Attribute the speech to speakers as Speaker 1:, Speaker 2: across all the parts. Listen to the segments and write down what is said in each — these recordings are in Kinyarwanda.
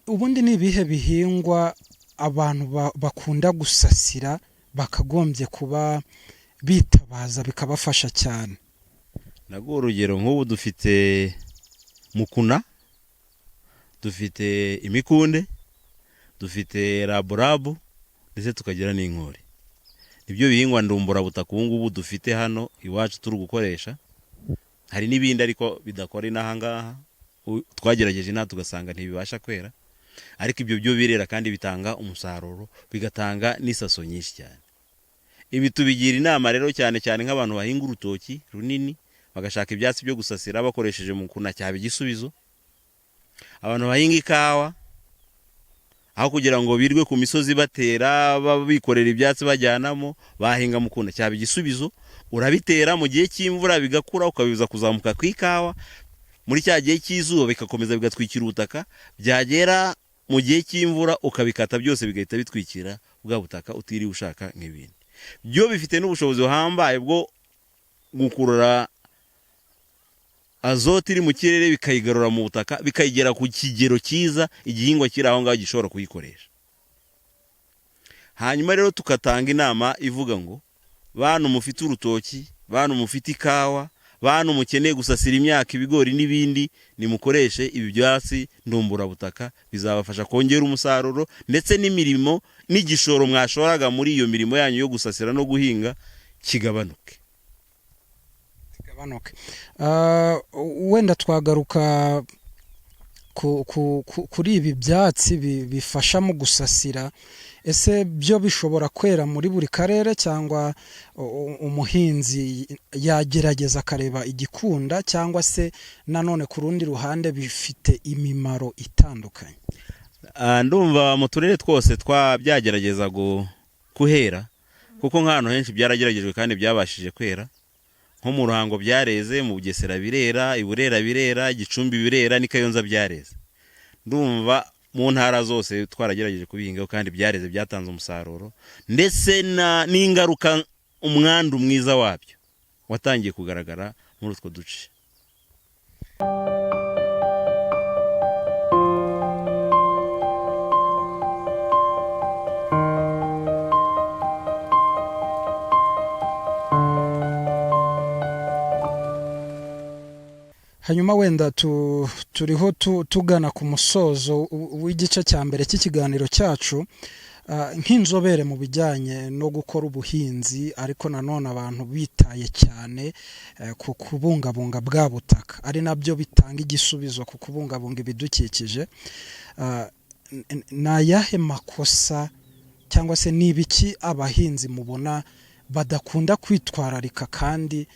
Speaker 1: Ubundi ni ibihe bihingwa abantu bakunda gusasira bakagombye kuba bitabaza bikabafasha cyane?
Speaker 2: Naguha urugero, nk'ubu dufite mukuna, dufite imikunde, dufite raburabu, ndetse tukagira n'inkori. Nibyo bihingwa ndumburabutaka ubu ngubu dufite hano iwacu turi gukoresha. Hari n'ibindi ariko bidakora inaha ngaha. Twagerageje inaha tugasanga ntibibasha kwera, ariko ibyo byo birera kandi bitanga umusaruro, bigatanga n'isaso nyinshi cyane. Ibi tubigira inama rero cyane cyane nk'abantu bahinga urutoki runini, bagashaka ibyatsi byo gusasira bakoresheje mukuna, cyaba igisubizo. Abantu bahinga ikawa, aho kugira ngo birwe ku misozi batera, bikorera ibyatsi bajyanamo, bahinga mukuna, cyaba igisubizo. Urabitera mu gihe cy'imvura bigakura, ukabibuza kuzamuka ku ikawa. Muri cya gihe cy'izuba bigakomeza bigatwikira ubutaka, byagera mu gihe cy'imvura ukabikata byose, bigahita bitwikira bwa butaka utiriwe ushaka nk'ibindi. Byo bifite n'ubushobozi buhambaye bwo gukurura azote iri mu kirere, bikayigarura mu butaka, bikayigera ku kigero cyiza igihingwa kiri aho ngaho gishobora kuyikoresha. Hanyuma rero tugatanga inama ivuga ngo: bantu mufite urutoki, bantu mufite ikawa, bantu mukeneye gusasira imyaka, ibigori n'ibindi, nimukoreshe ibi byatsi ndumburabutaka, bizabafasha kongera umusaruro, ndetse n'imirimo n'igishoro mwashoraga muri iyo mirimo yanyu yo gusasira no guhinga kigabanuke.
Speaker 1: Kigabanuke. Wenda twagaruka kuri ibi byatsi bifasha mu gusasira. Ese byo bishobora kwera muri buri karere, cyangwa umuhinzi yagerageza akareba igikunda, cyangwa se nanone ku rundi ruhande bifite imimaro itandukanye?
Speaker 2: Ndumva mu turere twose twa byagerageza kuhera, kuko nk'ahantu henshi byarageragejwe kandi byabashije kwera. Nko mu Ruhango byareze, mu Bugesera birera, i Burera birera, Gicumbi birera, n'i Kayonza byareze. Ndumva mu ntara zose twaragerageje kubihingaho kandi byareze, byatanze umusaruro, ndetse n'ingaruka, umwandu mwiza wabyo watangiye kugaragara muri utwo duce.
Speaker 1: Hanyuma wenda turiho tugana ku musozo w'igice cya mbere cy'ikiganiro cyacu. Nk'inzobere mu bijyanye no gukora ubuhinzi, ariko nanone abantu bitaye cyane ku kubungabunga bwa butaka, ari nabyo bitanga igisubizo ku kubungabunga ibidukikije, ni ayahe makosa cyangwa se ni ibiki abahinzi mubona badakunda kwitwararika kandi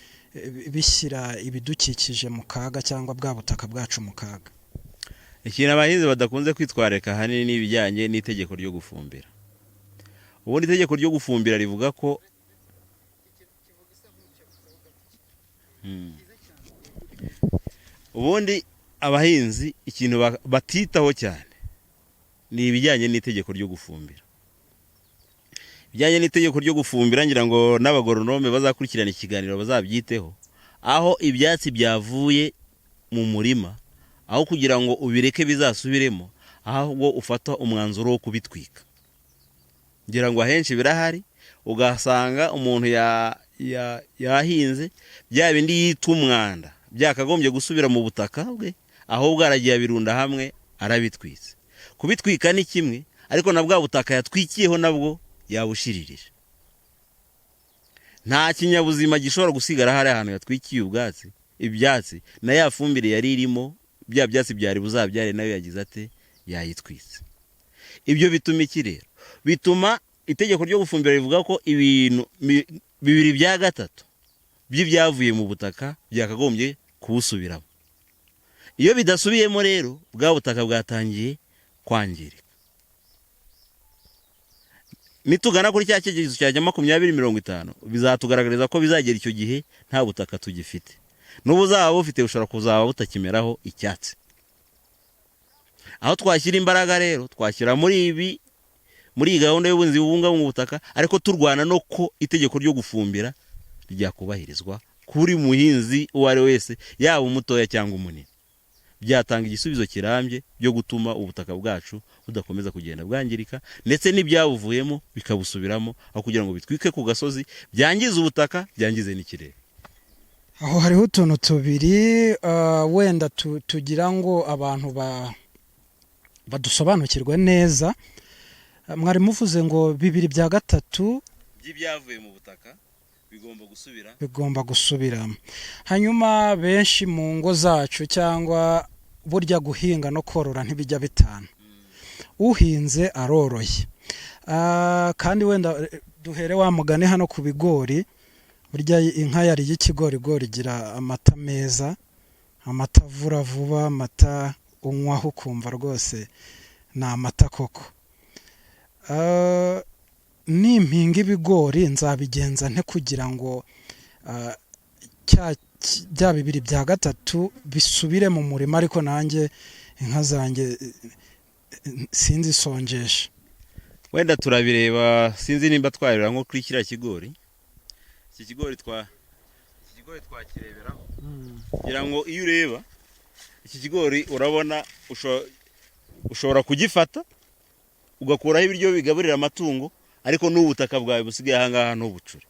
Speaker 1: bishyira ibidukikije mu kaga cyangwa bwa butaka bwacu mu kaga?
Speaker 2: Ikintu abahinzi badakunze kwitwararika ahanini ni ibijyanye n'itegeko ryo gufumbira. Ubundi itegeko ryo gufumbira rivuga ko ubundi abahinzi ikintu batitaho cyane ni ibijyanye n'itegeko ryo gufumbira. Ibijyanye n'itegeko ryo gufumbira, ngira ngo n'abagoronome bazakurikirana ikiganiro bazabyiteho, aho ibyatsi byavuye mu murima, aho kugira ngo ubireke bizasubiremo, ahubwo ufata umwanzuro wo kubitwika. Ngira ngo ahenshi birahari, ugasanga umuntu yahinze bya bindi yita umwanda byakagombye gusubira mu butaka bwe, ahubwo aragiye abirunda hamwe arabitwitse. Kubitwika ni kimwe, ariko na bwa butaka yatwikiyeho nabwo yabushiririje. Nta kinyabuzima gishobora gusigara hari ahantu yatwikiye ubwatsi, ibyatsi, na ya fumbire yari irimo bya byatsi byari buzabyare nayo yagize ate? Yayitwitse. Ibyo bituma iki rero? Bituma itegeko ryo gufumbira rivuga ko ibintu 2/3 by'ibyavuye mu butaka byakagombye kuwusubiramo. Iyo bidasubiyemo rero, bwa butaka bwatangiye kwangirika. Nitugana kuri cya cyerekezo cya 2050, bizatugaragariza ko bizagera icyo gihe nta butaka tugifite. N'ubu uzaba bufite bushobora kuzaba butakimeraho icyatsi. Aho twashyira imbaraga rero, twashyira muri iyi gahunda y'ubuhinzi bubungabunga ubutaka, ariko turwana no ko itegeko ryo gufumbira ryakubahirizwa kuri muhinzi uwo ari we wese, yaba umutoya cyangwa umunini. Byatanga igisubizo kirambye byo gutuma ubutaka bwacu budakomeza kugenda bwangirika, ndetse n'ibyabuvuyemo bikabusubiramo, aho kugira ngo bitwike ku gasozi byangize ubutaka, byangize n'ikirere.
Speaker 1: Aho hariho utuntu tubiri wenda tugira ngo abantu badusobanukirwe neza. Mwari muvuze ngo 2/3
Speaker 2: by'ibyavuye mu butaka bigomba gusubira.
Speaker 1: Bigomba gusubiramo. Hanyuma benshi mu ngo zacu, cyangwa burya guhinga no korora ntibijya bitana, uhinze aroroye. Kandi wenda duhere wa mugani hano ku bigori. Burya inka yariye ikigorigori igira amata meza, amata avura vuba, amata unywaho ukumva rwose ni amata koko. Nimpinga ibigori nzabigenza nte kugira ngo bya 2/3 bisubire mu murima, ariko nanjye inka zanjye sinzisonjeshe?
Speaker 2: Wenda turabireba, sinzi nimba twareba nko kuri kiriya kigori. Iki kigori twakireberaho, kugira ngo iyo ureba iki kigori urabona ushobora kugifata ugakuraho ibiryo bigaburira amatungo, ariko n'ubutaka bwawe busigaye ahangaha ntubucure.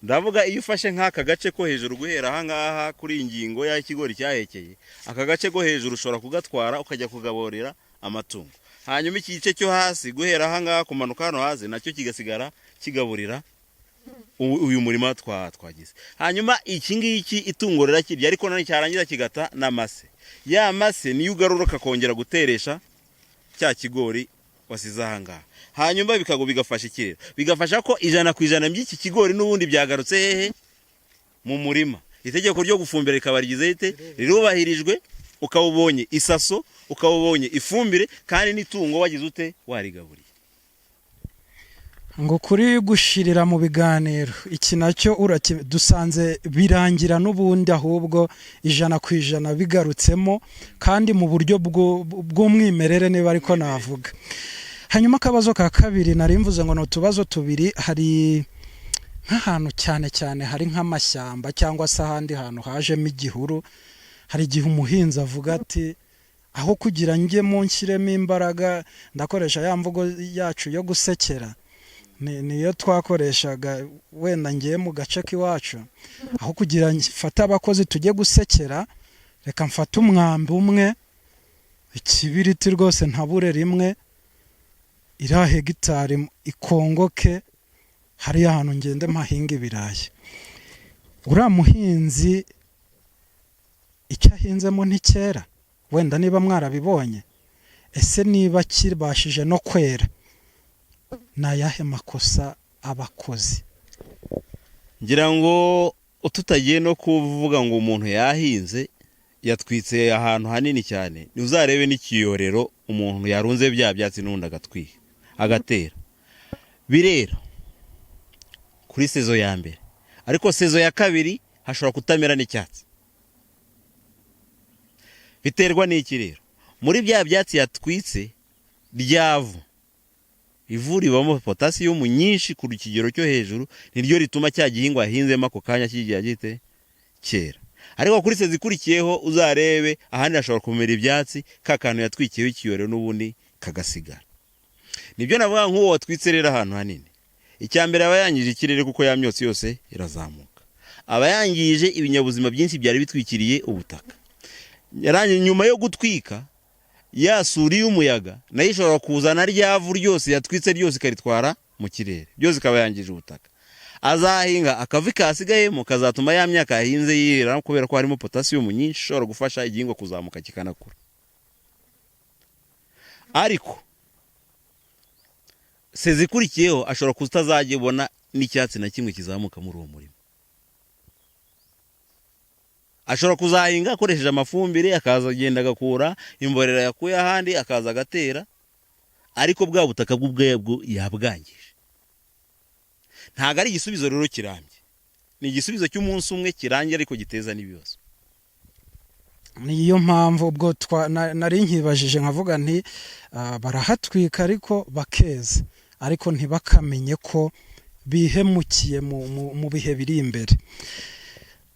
Speaker 2: Ndavuga iyo ufashe nk'aka gace ko hejuru, guhera ahangaha kuri iyi ngingo y'aho ikigori cyahekeye, aka gace ko hejuru ushobora kugatwara ukajya kugaburira amatungo, hanyuma iki gice cyo hasi, guhera ahangaha kumanuka hano hasi, nacyo kigasigara kigaburira uyu murima twagize. Hanyuma iki ngiki itungo rirakirya, ariko none cyarangiza kigata n'amase. Ya mase niyo ugarura ukakongera guteresha cya kigori wasize ahangaha. Hanyuma bikago bigafasha ikirere, bigafasha ko 100% by'iki kigori n'ubundi byagarutse hehe? Mu murima. Itegeko ryo gufumbira rikaba rigize rite? Rirubahirijwe. Ukaba ubonye isaso, ukaba ubonye ifumbire, kandi n'itungo wagize ute? Warigaburiye.
Speaker 1: Ngo kuri gushirira mu biganiro, iki nacyo dusanze birangira n'ubundi ahubwo 100% bigarutsemo, kandi mu buryo bw'umwimerere, niba ariko navuga. Hanyuma akabazo ka kabiri, nari mvuze ngo ni utubazo tubiri. Hari nk'ahantu cyane cyane hari nk'amashyamba cyangwa se ahandi hantu hajemo igihuru, hari igihe umuhinzi avuga ati: "Aho kugira njyemo nshyiremo imbaraga," ndakoresha ya mvugo yacu yo gusekera, niyo twakoreshaga wenda ngiye mu gace k'iwacu, "aho kugira mfate abakozi tujye gusekera, reka mfate umwambi umwe, ikibiriti rwose ntabure rimwe, iriya hegitari ikongoke, hariya hantu ngende mpahinga ibirayi." Uriya muhinzi icyo ahinzemo nticyera? Wenda niba mwarabibonye, ese niba kibashije no kwera, ni ayahe makosa abakozi?
Speaker 2: Ngira ngo tutagiye no kuvuga ngo umuntu yahinze, yatwitse ahantu hanini cyane, uzarebe n'ikiyorero umuntu yarunze bya byatsi n'ubundi agatwika agatera, birera kuri saison ya mbere, ariko saison ya kabiri hashobora kutamera n'icyatsi. Biterwa n'iki rero? Muri bya byatsi yatwitse, ryavu ivu ribamo potasiyumu nyinshi ku kigero cyo hejuru, niryo rituma cya gihingwa yahinzemo ako kanya kigira gite? Cyera. Ariko kuri saison ikurikiyeho uzarebe ahandi hashobora kumera ibyatsi, ka kantu yatwikiyeho ikiyorero n'ubundi kagasigara. Nibyo navuga nk'uwo watwitse rero ahantu hanini, icya mbere aba yangije ikirere, kuko ya myotsi yose irazamuka, aba yangije ibinyabuzima byinshi byari bitwikiriye ubutaka. Yarangiye nyuma yo gutwika, ya suri y'umuyaga nayo ishobora kuzana rya vu ryose yatwitse ryose, ikaritwara mu kirere byose, ikaba yangije ubutaka. Azahinga akavi kasigayemo kazatuma ya myaka yahinze yera, kubera ko harimo potasiyumu nyinshi ishobora gufasha igihingwa kuzamuka kikanakura. Ariko saison ikurikiyeho ashobora kutazajya ibona n'icyatsi na kimwe kizamuka muri uwo murima. Ashobora kuzahinga akoresheje amafumbire, akaza agenda agakura imborera yakuye ahandi, akaza agatera, ariko bwa butaka bw'ubwabwo yabwangije. Ntabwo ari igisubizo rero kirambye, ni igisubizo cy'umunsi umwe kirangira, ariko giteza n'ibibazo.
Speaker 1: Niyo mpamvu ubwo nari nkibajije nkavuga nti barahatwika ariko bakeza, ariko ntibakamenye ko bihemukiye mu bihe biri imbere.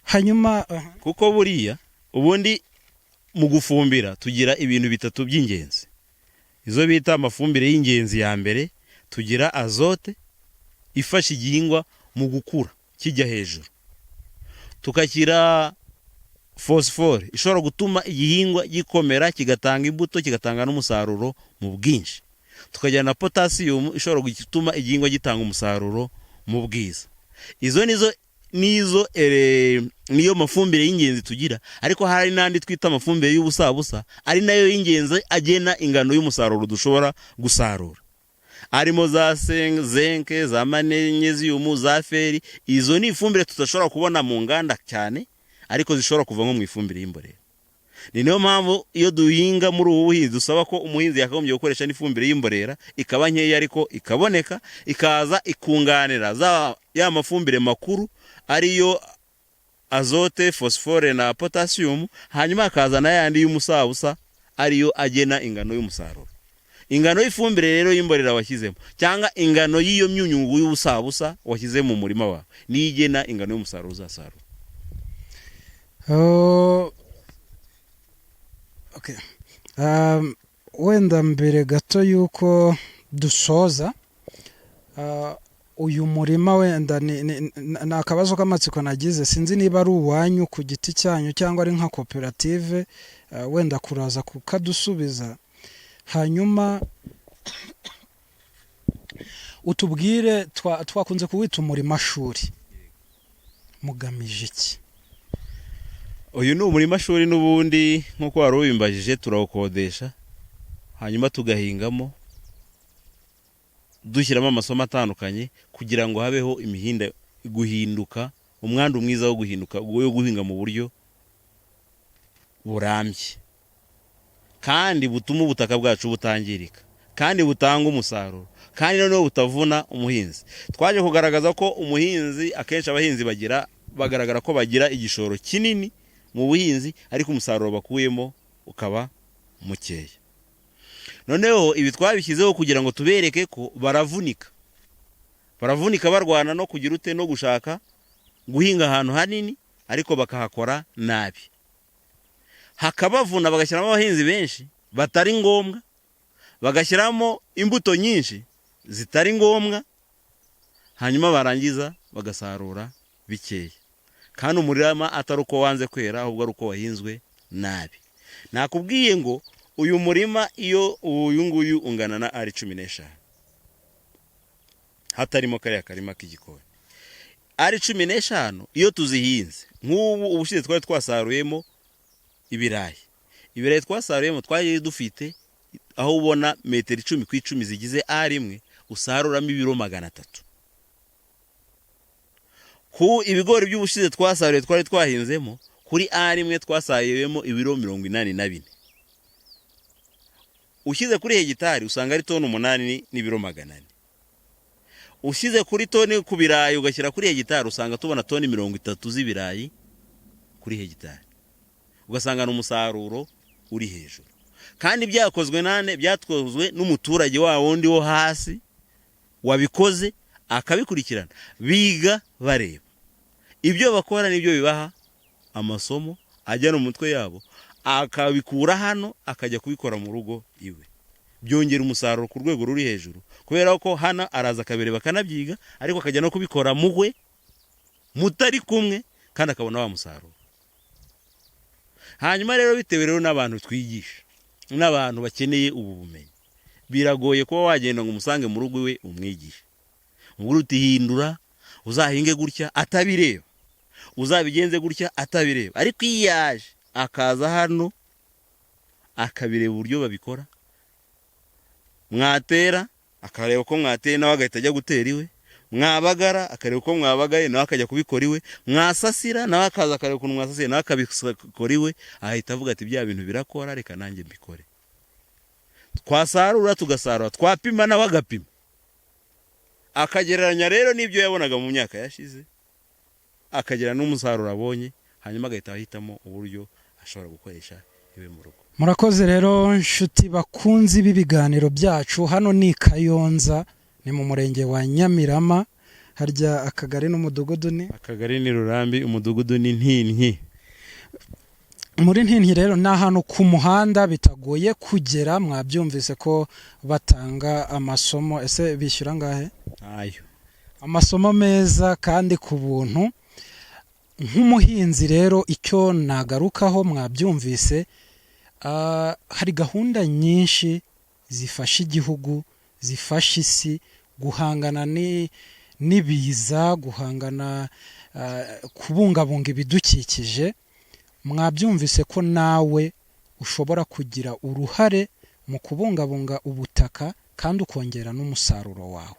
Speaker 1: Hanyuma
Speaker 2: Kuko buriya ubundi Mu gufumbira tugira ibintu bitatu by'ingenzi, izo bita amafumbire y'ingenzi. Ya mbere, tugira azote ifasha igihingwa mu gukura kijya hejuru, tukagira phosphore ishobora gutuma igihingwa gikomera, kigatanga imbuto, kigatanga n'umusaruro mu bwinshi, tukagira na potassium ishobora gutuma igihingwa gitanga umusaruro mu bwiza. Izo nizo niyo mafumbire y'ingenzi tugira, ariko hari n'andi twita amafumbire y'ubusabusa, ari nayo y'ingenzi agena ingano y'umusaruro dushobora gusarura, arimo za zinc, za magnésium, za fer. Izo ni ifumbire tudashobora kubona mu nganda cyane, ariko zishobora kuva nko mu ifumbire y'imborera. Ni niyo mpamvu iyo duhinga muri ubu buhinzi dusaba ko umuhinzi yakagombye gukoresha n'ifumbire y'imborera, ikaba nkeya ariko ikaboneka, ikaza ikunganira za ya mafumbire makuru, ariyo azote, phosphore na potassium, hanyuma hakaza n'ayandi y'umusabusa, ariyo agena ingano y'umusaruro. Ingano y'ifumbire rero y'imborera washyizemo, cyangwa ingano y'iyo myunyungugu y'ubusabusa washyize mu murima wawe, niyo igena ingano y'umusaruro uzasarura.
Speaker 1: Oh, okay. Wenda mbere gato y'uko dusoza uyu murima, wenda ni akabazo k'amatsiko nagize, sinzi niba ari uwanyu ku giti cyanyu cyangwa ari nka koperative, wenda kuraza kukadusubiza, hanyuma utubwire. Twakunze kuwita umurima shuri, mugamije iki?
Speaker 2: Uyu ni umurima shuri n'ubundi nk'uko wari ubimbajije. Turawukodesha, hanyuma tugahingamo, dushyiramo amasomo atandukanye kugira ngo habeho imihinda guhinduka, umwandu mwiza wo guhinduka, wo guhinga mu buryo burambye kandi butuma ubutaka bwacu butangirika, kandi butanga umusaruro, kandi noneho butavuna umuhinzi. Twaje kugaragaza ko umuhinzi, akenshi abahinzi bagira, bagaragara ko bagira igishoro kinini mu buhinzi, ariko umusaruro bakuyemo ukaba mukeya. Noneho ibi twabishyizeho kugira ngo tubereke ko baravunika, baravunika barwana no kugira ute, no gushaka guhinga ahantu hanini, ariko bakahakora nabi, hakabavuna, bagashyiramo abahinzi benshi batari ngombwa, bagashyiramo imbuto nyinshi zitari ngombwa, hanyuma barangiza bagasarura bikeya, kandi umurima atari uko wanze kwera, ahubwo ari uko wahinzwe nabi. Nakubwiye ngo uyu murima, iyo uyu nguyu ungana na ari 15, hatarimo kariya karima k'igikoni. Ari 15 iyo tuzihinze, nk'ubu ubushize twari twasaruyemo ibirayi. Ibirayi twasaruyemo, twari dufite aho ubona metero 10 ku 10 zigize ari imwe, usaruramo ibiro 300. Ku ibigori by'ubushize twasaruye, twari twahinzemo kuri ari imwe, twasaruyemo ibiro 84. Ushyize kuri hegitari usanga ari toni 8 n'ibiro 400. Ushyize kuri toni ku birayi ugashyira kuri hegitari, usanga tubona toni 30 z'ibirayi kuri hegitari, ugasanga ni umusaruro uri hejuru. Kandi byakozwe nane? Byakozwe n'umuturage wa wundi wo hasi wabikoze, akabikurikirana. Biga bareba ibyo bakora, nibyo bibaha amasomo ajya mu mutwe yabo, akabikura hano akajya kubikora mu rugo iwe. Byongera umusaruro ku rwego ruri hejuru, kubera ko hano araza akabireba, akanabyiga, ariko akajya no kubikora muwe mutari kumwe, kandi akabona wa musaruro. Hanyuma rero, bitewe rero n'abantu twigisha n'abantu bakeneye ubu bumenyi, biragoye kuba wagenda ngo umusange mu rugo iwe umwigishe, ubwo uti hindura uzahinge gutya atabireba, uzabigenze gutya atabireba. Ariko iyo yaje akaza hano akabireba uburyo babikora, mwatera akareba ko mwateye, nawe agahita ajya gutera iwe, mwabagara akareba uko mwabagaye, nawe akajya kubikora iwe, mwasasira nawe akaza akareba ukuntu mwasasiye, nawe akabikora iwe, ahita avuga ati bya bintu birakora, reka nanjye mbikore. Twasarura tugasarura, twapima nawe agapima, akagereranya rero n'ibyo yabonaga mu myaka yashize, akagira n'umusaruro abonye, hanyuma agahita ahitamo uburyo ashobora gukoresha iwe mu rugo.
Speaker 1: Murakoze rero, nshuti bakunzi b'ibiganiro byacu. Hano ni Kayonza, ni mu murenge wa Nyamirama. Harya akagari n'umudugudu ni?
Speaker 2: Akagari ni Rurambi, umudugudu ni Ntinki.
Speaker 1: Muri Ntinti rero ni ahantu ku muhanda bitagoye kugera. Mwabyumvise ko batanga amasomo. Ese bishyura angahe?
Speaker 2: Ntayo.
Speaker 1: Amasomo meza kandi ku buntu. Nk'umuhinzi rero, icyo nagarukaho, mwabyumvise, hari gahunda nyinshi zifasha igihugu, zifasha isi guhangana n'ibiza, guhangana, kubungabunga ibidukikije. Mwabyumvise ko nawe ushobora kugira uruhare mu kubungabunga ubutaka kandi ukongera n'umusaruro wawe.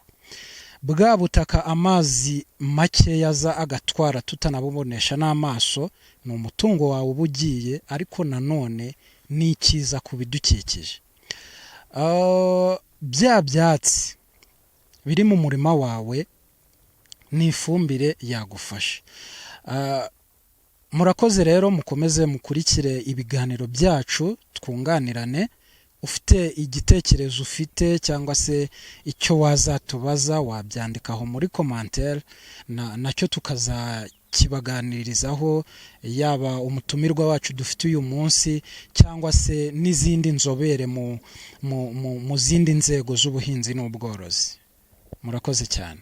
Speaker 1: Bwa butaka amazi makeya aza agatwara tutanabubonesha n'amaso, ni umutungo wawe uba ugiye, ariko nanone ni icyiza ku bidukikije. Bya byatsi biri mu murima wawe ni ifumbire yagufasha. Murakoze rero, mukomeze mukurikire ibiganiro byacu, twunganirane. Ufite igitekerezo ufite cyangwa se icyo wazatubaza, wabyandikaho muri commentaire, nacyo tukazakibaganirizaho, yaba umutumirwa wacu dufite uyu munsi cyangwa se n'izindi nzobere mu zindi nzego z'ubuhinzi n'ubworozi. Murakoze cyane.